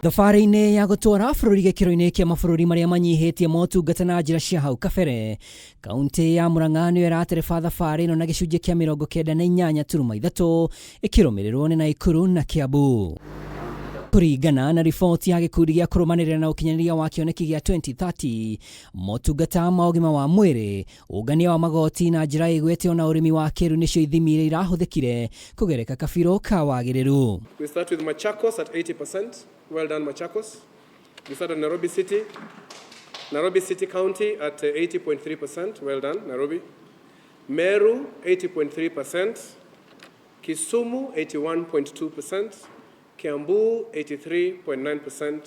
Thabarĩ-inĩ ya gũtwara bũrũri gĩkĩro-inĩ kĩa mabũrũri marĩa manyihĩtie motungata na njĩra cia hau kabere, Kauntĩ ya Murang'a nĩyo ĩratereba thabarĩ ĩno na gĩcunjĩ kĩa 98.3, ĩkĩrũmĩrĩrwo nĩ Naikuru na Kiambu. Kũringana na riboti ya gĩkundi gĩa kũrũmanĩrĩra na ũkinyanĩria wa kĩoneki gĩa 2030, motungata ma ũgima wa mwĩrĩ, ũngania wa magoti na njĩra ĩgwete ona ũrĩmi wa kĩrĩu nĩcio ithimi iria irahũthĩkire kũgereka kabirũ ka wagĩrĩru. We start with Machakos at 80%. Well done, Machakos. We start at Nairobi City. Nairobi City County at 80.3%. Well done, Nairobi. Meru, 80.3%. Kisumu, 81.2%. Kiambu, 83.9%.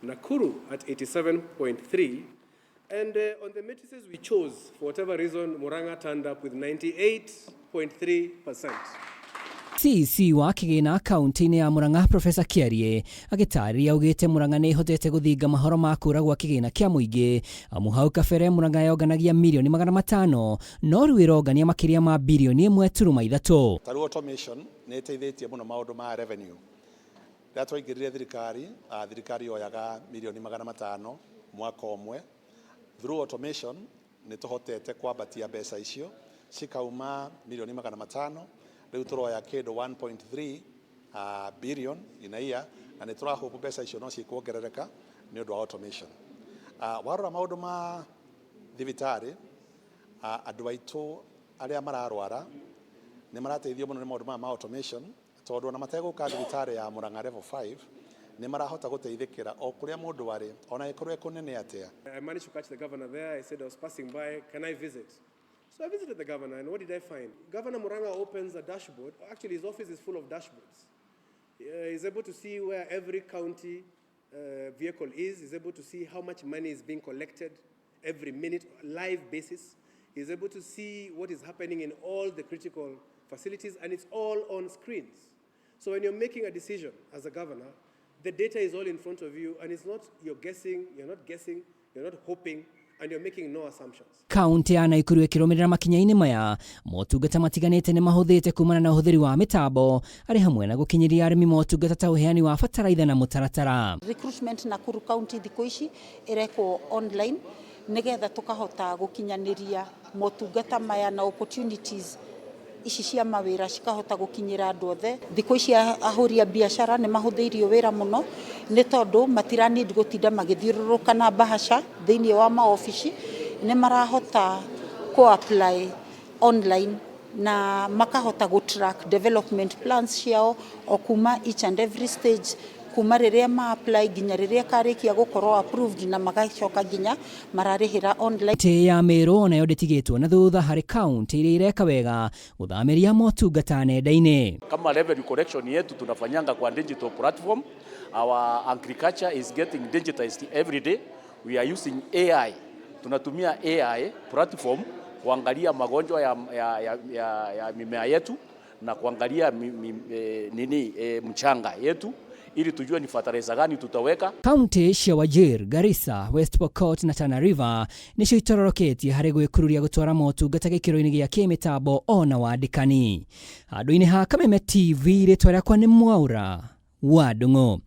Nakuru at 87.3%. And on the matrices we chose, for whatever reason, Murang'a turned up with 98.3%. CEC wa kĩgĩna kaunti-inĩ ya Murang'a Professor Kiarie agĩtarĩria augĩte Murang'a nĩ ĩhotete gũthinga mahoro ma kũra gwa kĩgĩna kĩa mũingĩ, amu hau kabere Murang'a yonganagia mirioni 500, no rĩu ĩrongania makĩria ma birioni 1.3. Ta rĩu automation nĩ ĩteithĩtie mũno maũndũ ma revenue. Rĩrĩa twaingĩrire thirikari, thirikari yoyaga mirioni 500 mwaka ũmwe. Through automation nĩ tũhotete kwambatia mbeca icio cikauma mirioni 500, rĩu tũroya kĩndũ 1.3 billion in a year, na nĩ tũrahope mbeca icio no cikuongerereka nĩ ũndũ wa automation. Warora maũndũ ma thibitarĩ, andũ aitũ arĩa mararwara nĩ marateithio mũno nĩ maũndũ maya ma automation, tondũ ona mategũka thibitarĩ ya Murang'a level 5 nĩ marahota gũteithĩkĩra o kũrĩa mũndũ arĩ, ona ĩkorwo ĩ kũnene atĩa. I managed to catch the governor there. I said I was passing by. Can I visit? So I visited the governor, and what did I find? Governor Murang'a opens a dashboard. Actually, his office is full of dashboards. He's able to see where every county vehicle is. He's able to see how much money is being collected every minute, live basis. He's able to see what is happening in all the critical facilities, and it's all on screens. So when you're making a decision as a governor, the data is all in front of you, and it's not you're guessing, you're not guessing, you're not hoping, and you're making no assumptions. Kaunti ya Naikuru ĩkĩrũmĩrĩra makinya-inĩ maya, motungata matiganĩte nĩ mahũthĩte kumana na ũhũthĩri wa mĩtambo, arĩ hamwe na gũkinyĩria arĩmi motungata ta ũheani wa bataraitha na mũtaratara. Recruitment Nakuru County thikũ ici ĩrekwo online, nĩgetha tũkahota gũkinyanĩria motungata maya na opportunities ici cia mawĩra cikahota gũkinyĩra andũ othe. Thikũ ici ahũri a biacara nĩ mahũthĩirio wĩra mũno, nĩ tondũ matira need gũtinda magĩthiũrũrũka na bahasha thĩinĩ wa maobici. Nĩ marahota kũ apply online na makahota gũ track development plans ciao o kuma each and every stage, kuma rĩrĩa ma apply nginya rĩrĩa karĩkia gũkorwo approved, na magacoka nginya mararĩhĩra online. Kaunti ya Meru onayo ndĩtigĩtwo na thutha harĩ kaunti iria ireka wega gũthamĩria motungata nenda-inĩ. Kama revenue collection yetu tunafanyanga kwa digital platform. Our agriculture is getting digitized every day. We are using AI. Tunatumia AI platform kuangalia magonjwa ya mimea yetu na kuangalia nini, mchanga yetu ili tujue ni fertilizer gani tutaweka. Kaunti cia Wajir, Garissa, West Pokot na Tana River nĩcio itororoketie harĩ gwĩkururia gũtwara motungata gĩkĩro-inĩ gĩa kĩmĩtambo ona wandĩkani. Handũ-inĩ ha Kameme TV, rĩtwa rĩakwa nĩ Mwaura wa Ndung'u.